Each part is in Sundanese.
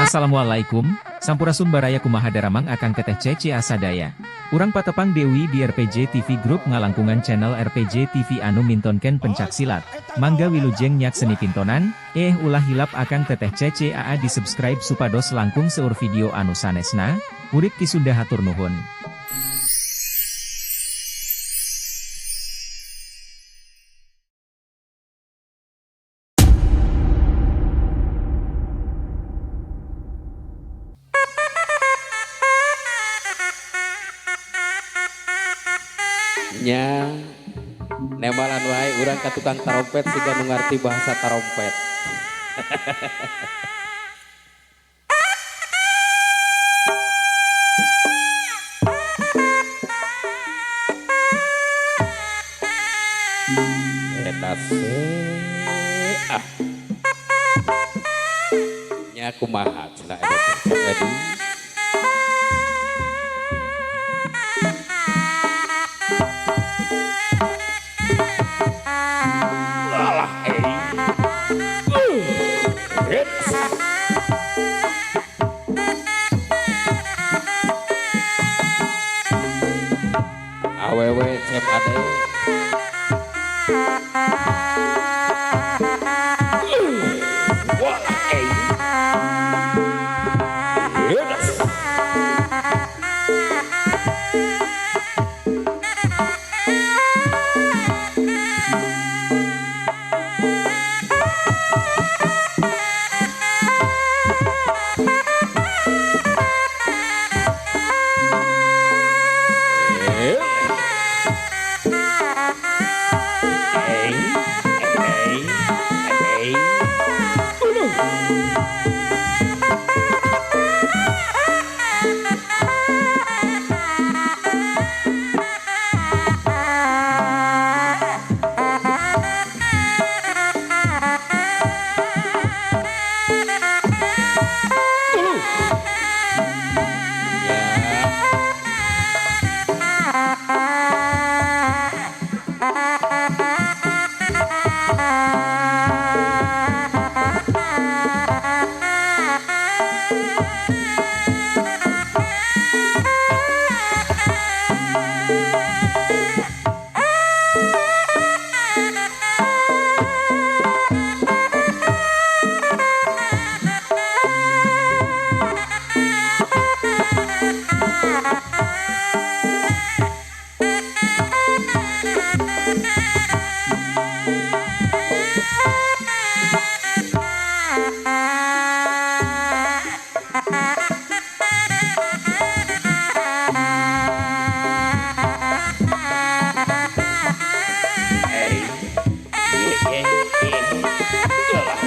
Assalamualaikum, Sampurasun Baraya, kumaha daramang Akang, Teteh, Cece sadaya. Urang patepang deui di RPJ TV Group ngalangkungan channel RPJ TV anu mintonkeun pencak silat. Mangga wilujeng nyakseni pintonan, ulah hilap Akang, Teteh, Cece, Aa di subscribe supados langkung seur video anu sanesna. Urip Ki Sunda, hatur nuhun. Nya, nembalan wae urang ka tukang tarompet siga nu ngarti bahasa tarompet. Eta ah. Nya kumaha cenah eta teh, Cak Edi? Alah, eh. Hits. Awewe Cep Ade. Wah, eh. Hits. Eh. Eh, eh, eh. Aduh. Aduh. Ya. Eh. Eh, eh, eh. Alah.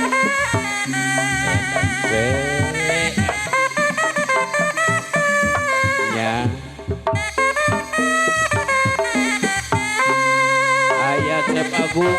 Eta teh. Nya. Aya Cep Agung.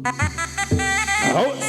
Oh.